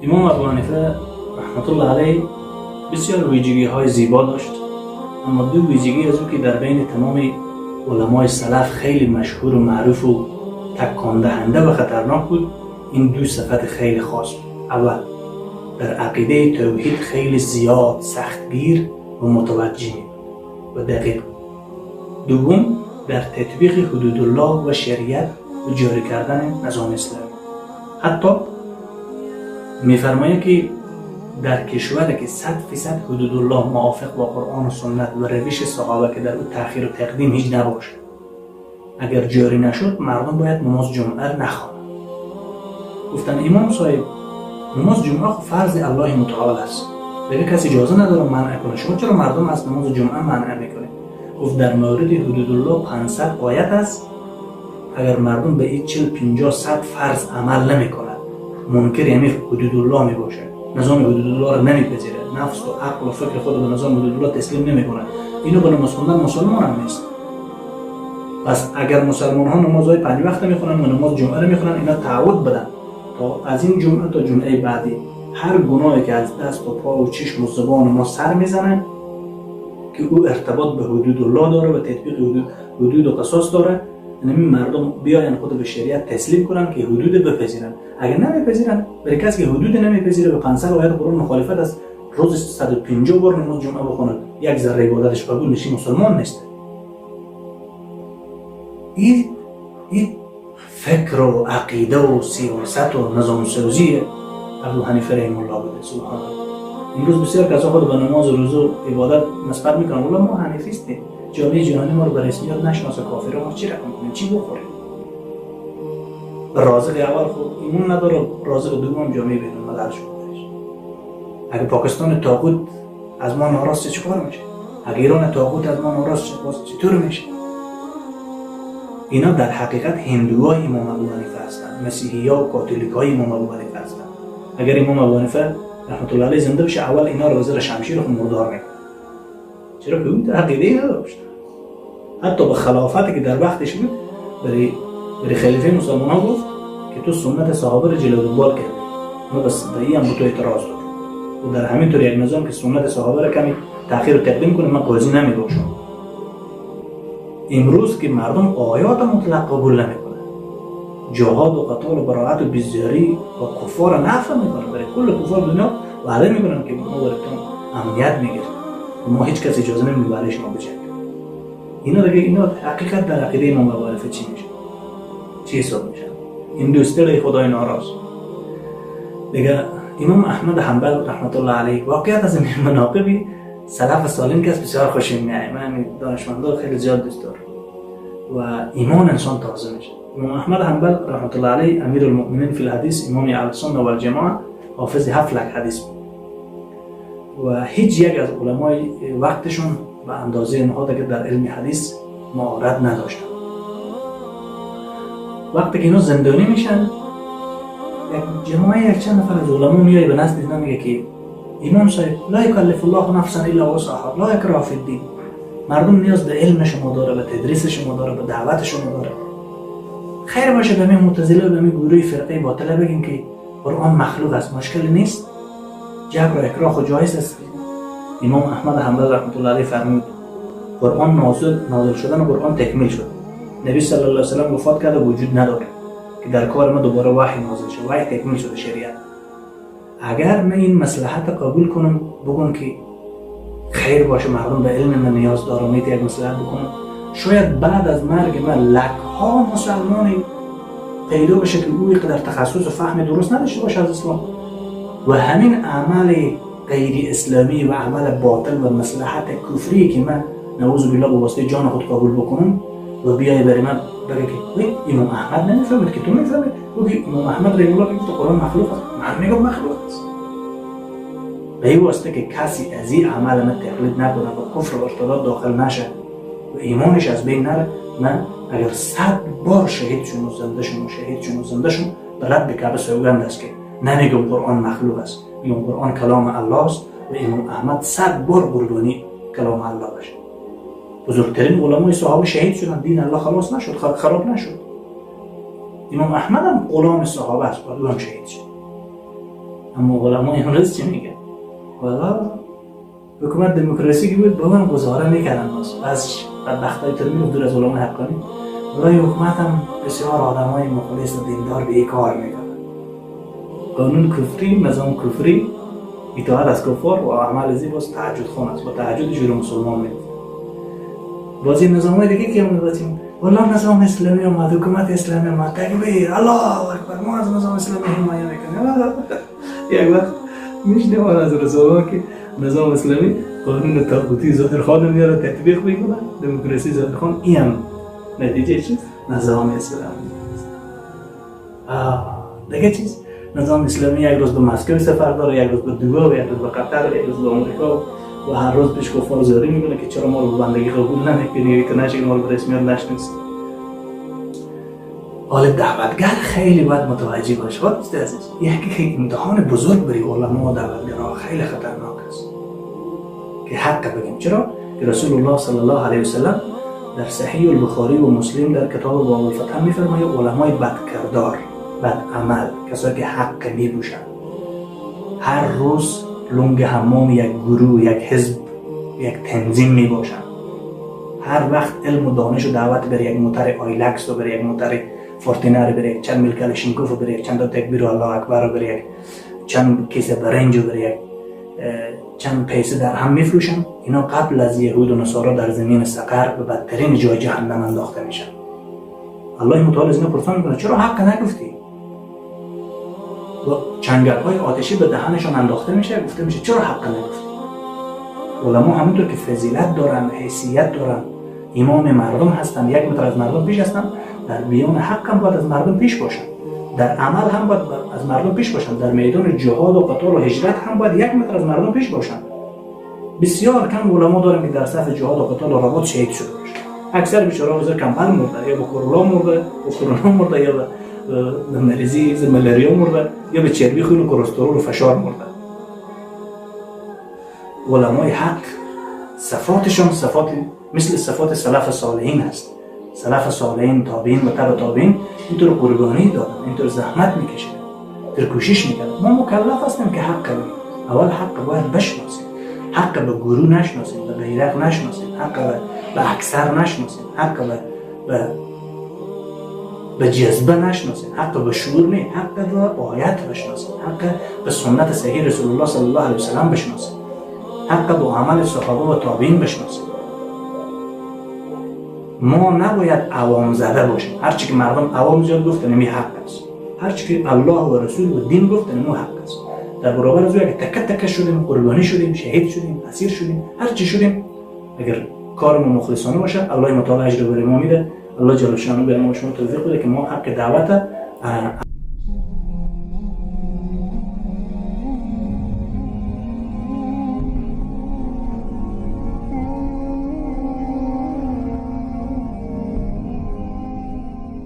امام ابو حنیفه رحمت الله علیه بسیار ویژگی های زیبا داشت، اما دو ویژگی از او که در بین تمام علمای سلف خیلی مشهور و معروف و تکان دهنده و خطرناک بود، این دو صفت خیلی خاص بود. اول، در عقیده توحید خیلی زیاد سختگیر و متوجه بود و دقیق بود. دوم، در تطبیق حدود الله و شریعت و جاری کردن نظام اسلامی. حتی میفرماید که در کشوری که 100% حدود الله موافق با قرآن و سنت و روش صحابه که در او تأخیر و تقدیم هیچ نباشه، اگر جاری نشد مردم باید نماز جمعه را نخوانند. گفتن امام صاحب نماز جمعه خب فرض الله متعال است، دیگه کسی اجازه نداره منع کنه، شما چرا مردم از نماز جمعه منع میکنه؟ گفت در مورد حدود الله 500 آیت است، اگر مردم به این 40 50 100 فرض عمل نمیکند منکر یعنی حدود الله میباشه، نظام حدود الله را نمیپذیره، نفس و عقل و فکر خود به نظام حدود الله تسلیم نمیکنه، اینو به نماز خوندن مسلمان هم نیست. پس اگر مسلمان ها نمازهای 5 وقت میخونن و نماز جمعه رو میخونن، اینا تعهد بدن تا از این جمعه تا جمعه بعدی هر گناهی که از دست و پا و چشم و زبان ما سر میزنه که او ارتباط به حدود الله داره و تطبیق حدود و قصاص داره، یعنی مردم بیاین خود به شریعت تسلیم کنن که حدود بپذیرن. اگر نمیپذیرن، برای کسی که حدود نمیپذیره به 500 آیت قرآن مخالفت است، روز 150 بار نماز جمعه بخونه یک ذره عبادتش قبول نشه، مسلمان نیست. این فکر و عقیده و سیاست و نظام سازی ابو حنیفه رحمه الله بوده. سبحان الله. امروز بسیار کسا خود به نماز و روزه و عبادت نسبت میکنن، والله ما حنیفی هستیم، جامعه جهانی ما رو به رسمیت نشناسه، کافر ما چی رقم کنیم، چی بخوریم؟ رازق اول خود ایمون نداره، رازق دوم جامعه بین الملل شده. اگه پاکستان طاغوت از ما ناراض شه چیکار میشه؟ اگه ایران طاغوت از ما ناراض شه باز چطور میشه؟ اینا در حقیقت هندوهای امام ابو حنیفه هستند، مسیحی‌ها و کاتولیک‌های امام ابو حنیفه هستند. اگر امام ابو حنیفه رحمت الله علیه زنده بشه، اول اینا رو زیر شمشیر خود مردار میکنه. چرا که اون عقیده نداشت. حتی به خلافتی که در وقتش بود برای خلیفه مسلمان ها گفت که تو سنت صحابه رو جلو دنبال کردی، ما بس به این هم به تو اعتراض دارم. و در همین طور یک نظام که سنت صحابه رو کمی تأخیر و تقدیم کنه، من قاضی نمی باشم. امروز که مردم آیات مطلق قبول نمیکنه، جهاد و قتال و براعت و بیزاری و کفار نفع میکنه، برای کل کفار دنیا وعده میکنن که ما براتون امنیت میگیریم، ما هیچ کس اجازه نمیدیم برای شما بجنگیم. اینا دیگه اینا حقیقت در عقیده امام ابو حنیفه چی میشه؟ چی حساب میشن؟ این دوسته خدای ناراض. دیگه امام احمد حنبل رحمت الله علیه واقعیت از این مناقبی سلف صالحین که بسیار خوشم میاد، من دانشمندا خیلی زیاد دوست دارم و ایمان انسان تازه میشه. امام احمد حنبل رحمت الله علیه امیر المؤمنین فی الحدیث، امام اهل سنت و الجماعه، حافظ 7 لک حدیث بود و هیچ یک از علمای وقتشون به اندازه اینها دیگه در علم حدیث مهارت نداشتن. وقتی که اینا زندانی میشن، یک جماعه یک چند نفر از علما میای به نزد اینا میگه که امام صاحب لا یکلف الله نفسا الا وسعها لا اکراه فی الدین، مردم نیاز به علم شما داره، به تدریس شما داره، به دعوت شما داره. خیر باشه به می معتزله و به می گروه فرقه باطله بگیم که قرآن مخلوق است، مشکل نیست، جبر و اکراه خود جایز است. امام احمد حنبل رحمت الله علیه فرمود قرآن نازل شدن قرآن تکمیل شد، نبی صلی الله علیه و سلم وفات کرده وجود نداره که در کار ما دوباره وحی نازل شد، وحی تکمیل شده شریعت. اگر من این مصلحت قبول کنم بگم که خیر باشه مردم به علم من نیاز دارم، میت یک مصلحت بکنم، شاید بعد از مرگ من لک‌ها مسلمانی پیدا بشه که او اینقدر تخصص و فهم درست نداشته باشه از اسلام و همین عمل غیر اسلامی و عمل باطل و مصلحت کفری که من نعوذ بالله به واسطه جان خود قبول بکنم و بیای برای من بگه که امام احمد نمیفهمید که تو میفهمید، او که امام احمد رحمه الله گفت قرآن مخلوق است، من میگم مخلوق است. به این واسطه که کسی از این عمل من تقلید نکنه و کفر و ارتداد داخل نشه و ایمانش از بین نره، من اگر 100 بار شهید شم و زنده شم و شهید شم و زنده شم، به رب کعبه سوگند است که نمیگم قرآن مخلوق است، میگم قرآن کلام الله است و امام احمد 100 بار قربانی کلام الله باشه. بزرگترین علمای صحابه شهید شدن، دین الله خلاص نشد، خراب نشد. امام احمد هم غلام صحابه است، باید او هم شهید شد. اما علمای امروز چی میگه؟ والا حکومت دموکراسی که بود با من گزاره میکردن، باز بدبختای تر میگفت دور از علمای حقانی. والله حکومت هم بسیار آدمای مخلص و دیندار به این کار میکنن. قانون کفری، نظام کفری، اطاعت از کفار و عمل ازی باز تهجد خان است، با تهجد جور مسلمان میگفت. باز این نظام های دیگه که میگفتیم والله نظام اسلامی آمد، حکومت اسلامی آمد، تکبیر، الله اکبر، ما از نظام اسلامی حمایت میکنیم. یک وقت میشنیم از رسول که نظام اسلامی قانون طاغوتی ظاهر خان میاره تطبیق میکنه، دموکراسی ظاهر خان، این هم نتیجه چیز نظام اسلامی. دیگه چیز نظام اسلامی یک روز به مسکو سفر داره، یک روز به دوبا، یک روز به قطر، یک روز به آمریکا و هر روز پیش کفار زاری میکنه که چرا ما رو به بندگی قبول نمیکنی، که نشه ما رو به رسمیت نشناسی. حال دعوتگر خیلی باید متوجه باشه. دوست عزیز، یک امتحان بزرگ برای علما و دعوتگرها خیلی خطرناک است که حق بگیم. چرا؟ که رسول الله صلی الله علیه وسلم در صحیح البخاری و مسلم در کتاب باب الفتح میفرماید علمای بدکردار، بد عمل، کسایی که حق میپوشند، هر روز لنگ حمام یک گروه، یک حزب، یک تنظیم میباشند. هر وقت علم و دانش و دعوت بر یک موتر آیلکس و بر یک موتر فورتینر، بر یک چند میل کلشینکوف و بر یک چند تکبیر و الله اکبر و بر یک چند کیسه برنج و بر یک چند پیسه در هم میفروشن، اینا قبل از یهود و نصارا در زمین سقر به بدترین جای جهنم انداخته میشن. الله متعال از اینا پرسان میکنه چرا حق نگفتی؟ با چنگک های آتشی به دهنشان انداخته میشه، گفته میشه چرا حق نگفتی؟ علما همونطور که فضیلت دارن، حیثیت دارن، امام مردم هستن، یک متر از مردم پیش هستن، در بیان حق هم باید از مردم پیش باشن، در عمل هم باید از مردم پیش باشن، در میدان جهاد و قتال و هجرت هم باید یک متر از مردم پیش باشن. بسیار کم علما دارن که در صف جهاد و قتال و رباط شهید شده باشن. اکثر بیچاره‌ها بزرگ کمبل مرده، یا با کرونا مرده، با کرونا مرده، یا به مریضی ملاریا مرده، یا به چربی خون و کلسترول و فشار مرده. علمای حق صفاتشان صفات مثل صفات سلف صالحین هست. سلف صالحین، تابعین و تبع تابعین اینطور قربانی دادن، اینطور زحمت میکشیدن، اینطور کوشش میکردن. ما مکلف هستیم که حق بگیم. اول حق باید بشناسیم، حق به گروه نشناسیم، به بیرق نشناسیم، حق به اکثر نشناسیم، حق به جذبه نشناسیم، حق به شعور نه، حق به آیت بشناسیم، حق به سنت صحیح رسول الله صلی الله علیه وسلم بشناسیم، حق به عمل صحابه و تابعین بشناسیم. ما نباید عوام زده باشیم. هرچی که مردم عوام زیاد گفتن می حق است، هرچی که الله و رسول و دین گفتن مو حق است. در برابر از او اگه تکه تکه شدیم، قربانی شدیم، شهید شدیم، اسیر شدیم، هرچی شدیم، اگر کار ما مخلصانه باشه الله متعال اجر برای ما میده. الله جل شانه به ما شما توفیق بده که ما حق دعوت